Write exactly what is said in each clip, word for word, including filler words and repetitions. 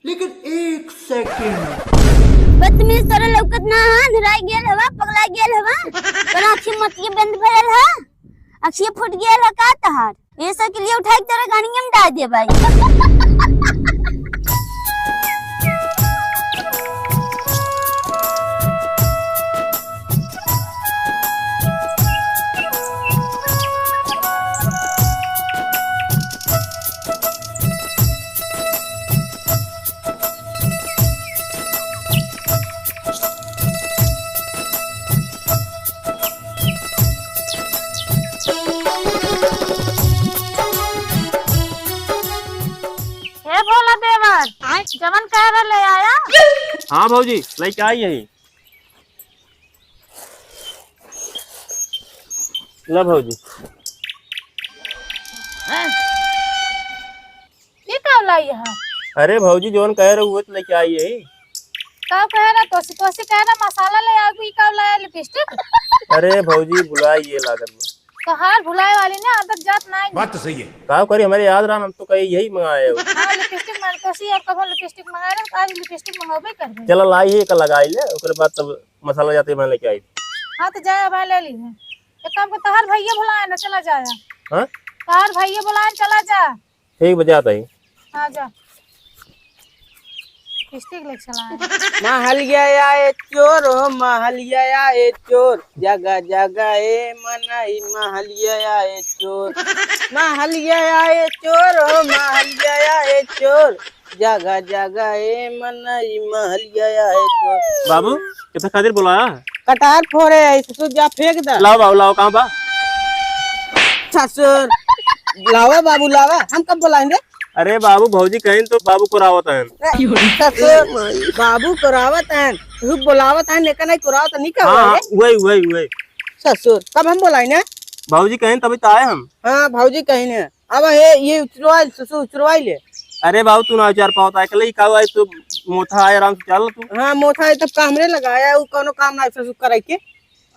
लेकिन एक सेकंड। बदतमीज, तोरा लौकत ना हा, अंधराई गेल हवा, पगला गेल हवा, तोरा आँखी मोतिये बंद भयल हा, आँखिये फूट गेल हा का तहार? ये साइकिलिया उठाई के तोरा गाड़िया में डाल दे भाई। हे भोला देवर, जवन कह रहे ले आया? हाँ भौजी, लइके आई यही। ला भौजी। ये का लाई है? अरे भौजी, जौन कह रहे, उहे तो लेके आई है। का कह रहा? तोसी, तोसी कह रहा, मसाला ले आओ, ई का लाया, लिपस्टिक? अरे भौजी, भुलाई ये लागत बा। तोहार भुलाए वाली ना आदत जात ना है। बात तो सही है। का करी, हमारे याद रहा, हम तो कहे यही मंगाए हो। हाँ, लिपस्टिक मांग, तोसी अब कबो लिपस्टिक मंगा रहे, आज लिपस्टिक मंगाबे करबे। चला लाई है, एक लगाई ले, ओकरे बाद तब मसाला जाते मैं लेके आई। हाँ, तो जाए, अब ले ली है। एक काम कर, तोहार भैया बुलाए ना, चला जाए। हाँ? तोहार भैया बुलाए, चला जा। ठीक बा, जात हई। हाँ, जा। लिपस्टिक लेके चला है। महलिया आए चोर हो, महलिया आए चोर, जगा जगा ए मनई, महलिया आए चोर। महलिया आए चोर हो, महलिया आए चोर, जगा जगा ए मनई, महलिया आए चोर। बाबू, कितना खातिर बोला? कटार फोड़े है, ससुर जा फेंक दे। लाओ बाबू, लाओ, कहाँ बा? ससुर, लावा बाबू, लावा, हम कब बोलाएंगे? अरे बाबू, भौजी कहीं तो बाबू को रावत है। ससुर, बाबू को रावत है, तू बोलावत है, नेका नहीं को रावत है, नहीं का हाँ, हुआ हाँ, रे? वही, वही, वही। ससुर, कब हम बोलाई ना? भौजी कहीं तभी तो आए हम। हाँ, भौजी कहीं ने। अब हे, ये उचरवाई, ससुर उचरवाई ले। अरे बाबू, तू ना उचार पावत है, कल ही का हुआ है, तू मोथा है, आराम से चल तू। हाँ, मोथा है, तब का हमरे लगाया, वो कोनो काम ना ससुर कराई के।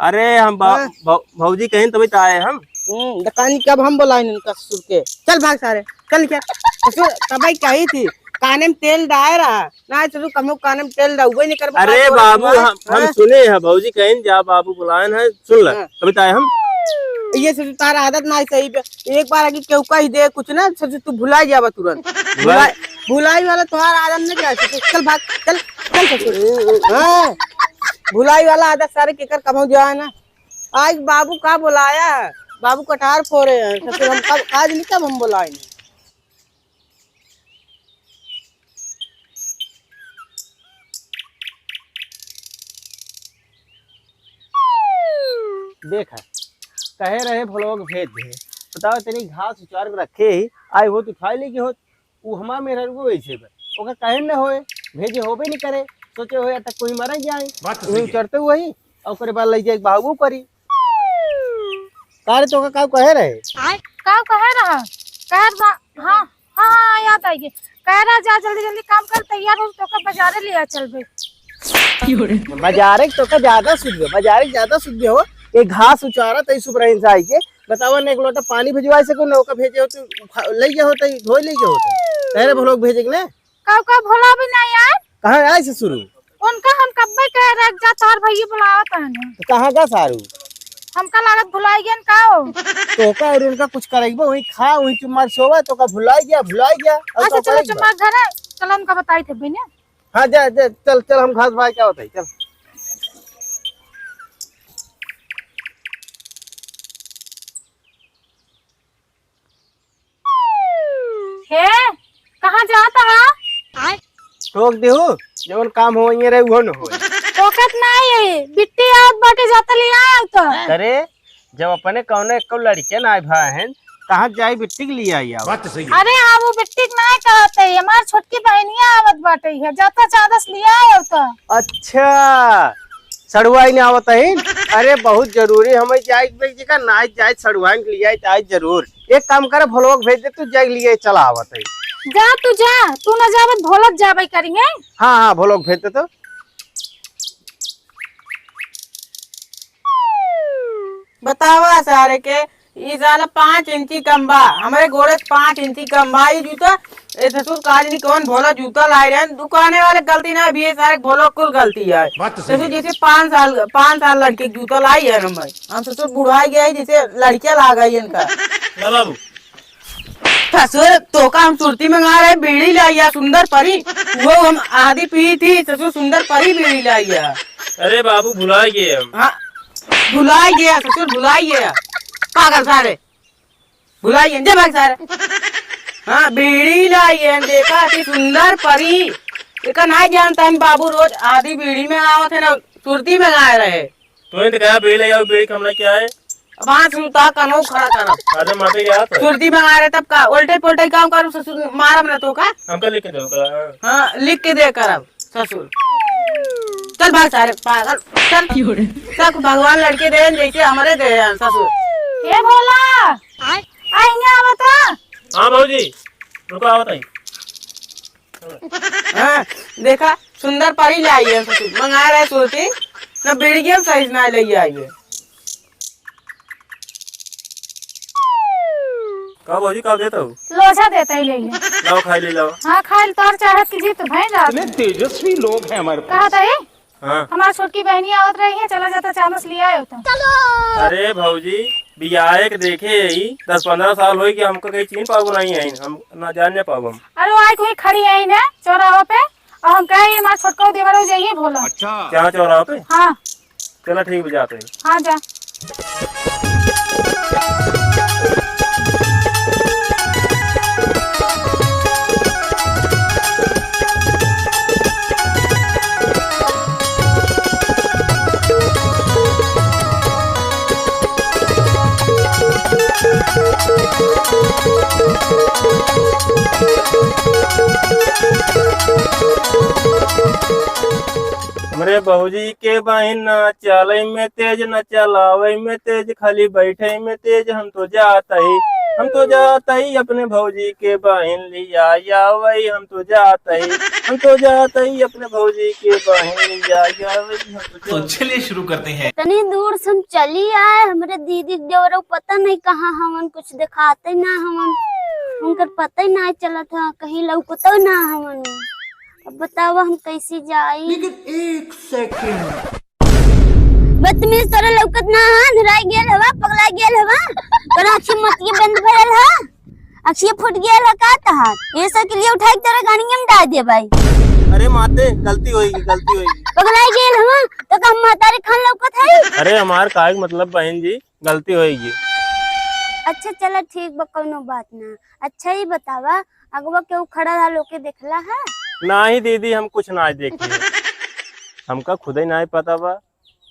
अरे हम बा-, हाँ। भौ-, भौजी कहीं तभी तो आए हम। हम्म, दुकानी कब हम बोलाए इनका ससुर के? चल भाग सारे, चल क्या? ससुर, तबई कही थी, काने में तेल डाल रहा। ना ससुर, कमो काने में तेल डाउबे नहीं करबो, अरे का बाबू, तोरा हम, हम हाँ? सुने हैं, भौजी कहीं जा, बाबू बुलाए हैं, सुन ले, हाँ। तभी तो आए हम। ये ससुर, तारा आदत ना सही पे, एक बार आगे केहू कही दे कुछ ना, ससुर तू भुला जाबा तुरंत। भुला-, भुलाई वाला तोहार आदत नहीं क्या ससुर? चल भाग, चल, चल ससुर। हाँ, भुलाई वाला आदत सारे केकर कमाऊ जाए ना। आज बाबू का बुलाया है, बाबू कटार फोड़े हैं, ससुर हम कब, आज नहीं कब हम बुलाएंगे। देखा, कहे रहे भोलवा के भेज दे, बताओ इतनी घास उचार के रखे ही, आई होत उठाई लेके होत, उ हमार मेहररुओ ऐसे बा, ओका कहे न होए, भेजे होबे नहीं करे, सोचे होए अटक कोई मरे जाए, बात तो वही सही है। उचरते वही, और ओकरे बाद लई जाए बाबू करी। का रे, तोका का कहे रहे? आय, का कहे रहा? कह रहा, हाँ, हाँ, हाँ, याद आई गई। कह रहा, "जा जल्दी जल्दी काम कर, तैयार हो, तोका बाजारे ले आ चलबे।" बाजारे के तोका ज्यादा सुध बा, बाजारे के ज्यादा सुध हो। ये घास उचारा तई सुबह से आई के, बतावा न, एक लोटा पानी भिजवा सको न, ओका भेजे हो तो खा-, ले गया होता, धोई ले गया होता। कह रहे भोलोग भेजे के ना। का, का भोला भी नहीं आए? कहाँ आए ससुर? उनका हम कब्बे कह रहे, "जा, तोहर भैया बुलावत हन।" तो कहाँ का सारू? हमका लागत भुलाई गयन का हो? तो का और उनका कुछ करेबो, वहीं खा, वहीं चुम्मा सोवा, तो का भुलाई गया, भुलाई गया। और अच्छा, का चलो, करेबो? चुम्मा घर है, चलो, उनका बताई थे, बहनिया। हाँ, जा, जा, चल, चल, हम घास भाई क्या होता है, चल। हे, कहाँ जात हवा? टोक देहु, जवन काम हो, ये रहे, उहो न होए। टोकत नाही है, बिट्टी आवत बाटे, जाता ले आया तो। अरे, जब अपने कौनो एको लड़के ना भाई हैं, कहाँ जाई बिट्टी के लिए आई आओ? बात तो सही है। अरे हाँ, वो बिट्टी के ना कहते, हमार छोटकी बहनिया आवत बाटे है, जाता चादस ले आया तो। अच्छा, सड़ुआइन आवत है। अरे, बहुत जरूरी, हमें जाए के बा, जी का नाई जाए, सड़ुआइन के लिए जाए, जाए जरूर। एक काम कर, भोलवा के भेज दे, तू जाए के लिए चला आवत है। जा तू जा, तू ना जावत, भोलक जाबे करिए। हाँ, हाँ, भोलवा के भेज दे तो। बतावा सारे के, ई साला पाँच इंची कम बा, हमरे गोड़े से पाँच इंची कम बा ई जूता। ए ससुर, का जानी कौन भोला जूता लाए रहे, दुकाने वाले गलती ना भी है, सारे भोला कुल गलती है। बात तो सही ससुर है। जैसे पाँच साल, पाँच साल लड़के के जूता लाई है ना भाई, हम ससुर बुढ़ाई गया है, जैसे लड़कियां ला गई इनका। ना बाबू। ससुर, तोका हम सुरती मंगा रहे, बीड़ी लाइया सुंदर परी, वो हम आधी पी थी, ससुर सुंदर परी बीड़ी लाइया। अरे बाबू, भुला गए हम। हाँ, भुला गया ससुर, भुला गया। पागल सारे, भुला गया, जा भाग सारे। हाँ, बीड़ी लाइया, देखा थी सुंदर परी। एका ना जानता हम बाबू, रोज आधी बीड़ी में आवत है ना, सुरती मंगा रहे। तूने तो कहा बीड़ी ले आओ, बीड़ी कमरा क्या है? अब हाँ सुनता, कनो खड़ा करब। अरे माते क्या था? सुरती मंगा रहे तब का? उल्टे पुल्टे काम करू ससुर, मारब ना तो का? हमका लिख के दो का? हाँ, लिख के दे करब ससुर। चल भाग सारे पागल, चल। क्यों रे? सब भगवान लड़के दे जैसे हमरे दे हैं ससुर। ए भोला, आ इहाँ आवता। हाँ भौजी, रुको आवत है। हाँ, देखा, सुंदर परी लाई है ससुर, मंगा रहे सुरती, न बीड़िया सही से ना ले आई है। का भौजी, का देत हो? लोचा देत ही ले ले। लाओ, खाई ले लाओ। हाँ, खाई ले, तोर चाहत की जीत भई जात। इतने तेजस्वी लोग हैं हमारे पास। कहा था ये? हाँ। हमार छोटकी बहनी आवत रही है, चला जाता चामच लिया आयो तो। अरे भौजी, बियाहे के देखे ही दस पन्द्रह साल होई कि हमका कहीं चीन पाबो नहीं है, हम ना जान जा पाबो हम। अरे वो आई कोई खड़ी है ना चौराहा पे, और हम कहे ये हमार छोटका देवर हो जाइए भोला। अच्छा। क्या चौराहा पे? हाँ। चला ठीक बा, जाते हैं। हाँ जा। हमरे भौजी के बहिन ना चलई में तेज, ना चलावई में तेज, खाली बैठई में तेज। हम तो जात ही, हम तो जात ही अपने भौजी के बहिन लिया आवई, हम तो जात ही, हम तो जात ही अपने भौजी के बहिन लिया आवई, हम तो तो जात चलिए शुरू करते हैं। इतनी दूर से हम चली आए, हमरे दीदी के देवरऊ पता नहीं कहाँ हवन, कुछ देखाते ना हवन, उनकर पता ही ना चलत ह, कहीं लौकतो ना हवन। अब बतावा हम कैसे जाई? लेकिन एक सेकंड। बदतमीज, तोरे लौकत ना ह, धुराई गेल हवा, पगला गेल हवा, तोरा आँखी मतिये बंद भयल ह, आँखिये फूट गेल ह का तहार? ये साइकिलिया उठाई के तोरे गाड़िया में डाल दे भाई। अरे माते, गलती होई गी, गलती होई गी। पगला गेल हवा, तो का हम महतारी खान लौकत है? अरे हमार काहे के मतलब बहन जी, गलती होई गी। अच्छा चला ठीक बा, कौनो बात ना। अच्छा ई बतावा, अगवा केहू खड़ा रहल ओके देखला है? नाही दीदी, हम कुछ नाही देखे। हमका खुदे नाही पता बा।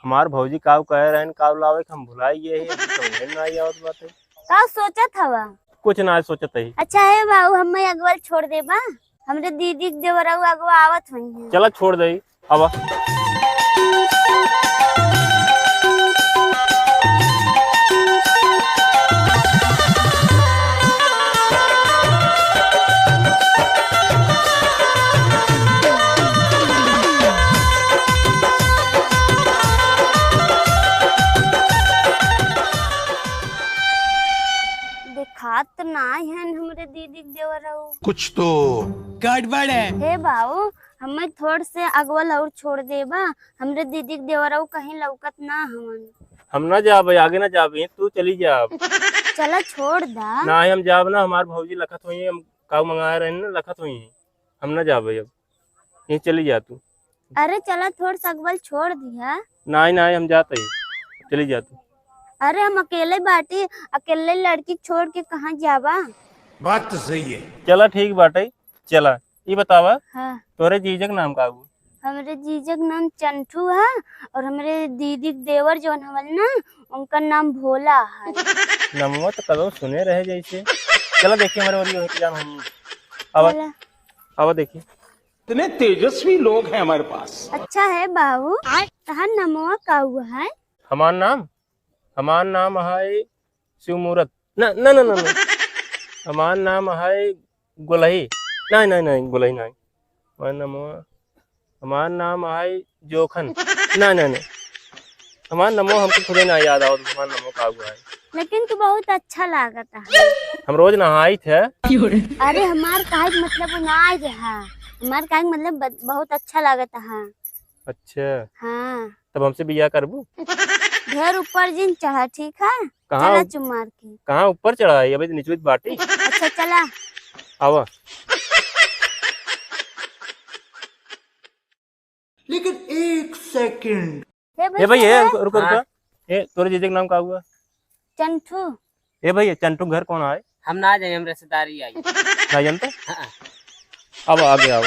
हमार भौजी काऊ कहे रहन, काऊ लावे के हम भुलाई गए ही, अभी समझे में नाही आवत बाटे। का सोचत हवा? कुछ नाही सोचत ही। अच्छा हे बाबू, हमें अगवा छोड़ देबा, हमरे दीदी के देवरऊ अगवा आवत होइहैं। चला छोड़ दे। आवा। देखात त नाय हन हमरे दीदी के देवरऊ। कुछ तो गड़बड़ है। हे बाऊ, हमें थोड़ से अगवल और छोड़ देबा, हमरे दीदी के देवरऊ कहीं लौकत ना हवन। हम ना जाबे, आगे ना जाबे, तू चली जा। चला छोड़ दा। नाही, हम जाब ना, हमार भौजी लखत होइहैं, हम काऊ मंगाए रहन ना, लखत होइहैं, हम ना जाबे अब, यहीं चली जा तू। अरे चला, थोड़ सा अगवल छोड़ दिया। नाही, नाही, हम जात ही, चली जा तू। अरे हम अकेले बाटी, अकेले लड़की छोड़ के कहाँ जाबा? बात तो सही है। चला ठीक बाटे, चला। ई बतावा, हाँ। तोरे जीजा के नाम का हुआ? हमरे जीजा के नाम चंठू है और हमरे दीदी के देवर जौन हवन ना, उनका नाम भोला है। नमवा तो कदो सुने रहे जैसे। चला देखी हमरे ओरी होई जान हम। आवा, चला। आवा देखी। इतने तेजस्वी लोग हैं हमारे पास। अच्छा है बाबू, तहार नमवा का हुआ है? हमार नाम? हमार नाम है शिवमूरत। ना, ना, ना, ना, ना। हमार नाम है गोलही। नहीं, नहीं, नहीं, गोलही नहीं। हमार नाम, हमार नाम है जोखन। नहीं, नहीं, नहीं। हमार नमो हमके खुदे ना याद आवत, हमार नमो का हुआ है। लेकिन तू बहुत अच्छा लागत है। हम रोज नहाइत है। अरे हमार काहे के मतलब वो ना आए रहा, हमार काहे के मतलब ब-, बहुत अच्छा लागत है। अच्छा। हाँ। तब हमसे बियाह करबू? ढेर ऊपर जिन चढ़ा, ठीक है? कहाँ चला उ-, चुमार के। कहाँ ऊपर चढ़ा है? अबे तो निचवे बाटी। अच्छा चला। आवा। लेकिन एक सेकंड। हे ए भाई, ए, है? रुक, रुक, हाँ। रुक। ए, तोरे जीजे के नाम का हुआ? चंठू। ए भाई, चंठू घर कौन आए? हम ना जाए, हम रिश्तेदारी आई। ना जानते? हाँ। अब आगे आओ।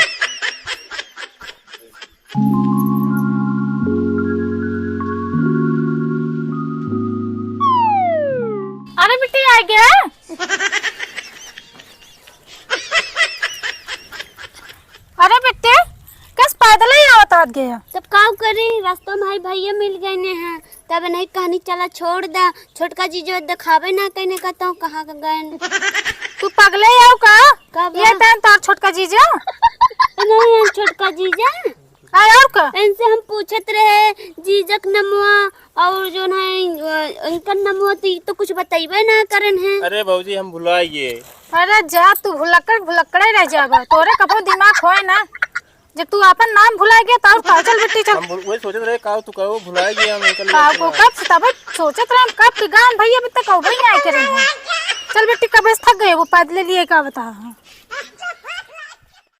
अरे बिट्टी, आ गया। अरे बिट्टी, कस पैदल ही आवत आवत गया? तब का करी, रास्ता में भाई भैया मिल गए ने हैं, तब नहीं कहनी चला छोड़ दा, छोटका जीजो देखावे ना कहने का तो कहाँ का गए। तू पगले आओ का? का बा? ये टाइम तार छोटका जीजो? नहीं, हम छोटका जीजा। आ, और का? इनसे हम पूछत रहे जीजक नमवा और जो है, अ, इनकर नमवा तो, ई तो कुछ बतइबे ना करन है। अरे भौजी, हम भुला गए। अरे जा, तू भुलक्कड़, भुलक्कड़े रह जाबा। तोरे कबो दिमाग होए ना, जब तू आपन नाम भुला गया, तो और का? चल बिट्टी, चल। हम भुल-, वही सोचत रहे, का तू कहो भुला गया, हम इनका का लेके को ना। कब से तब सोचत रहे, हम कब के गान भैया अभी तक अउबे ही ना करे हैं। चल बिट्टी, कब से थक गए, वो पैदल लिए का बता।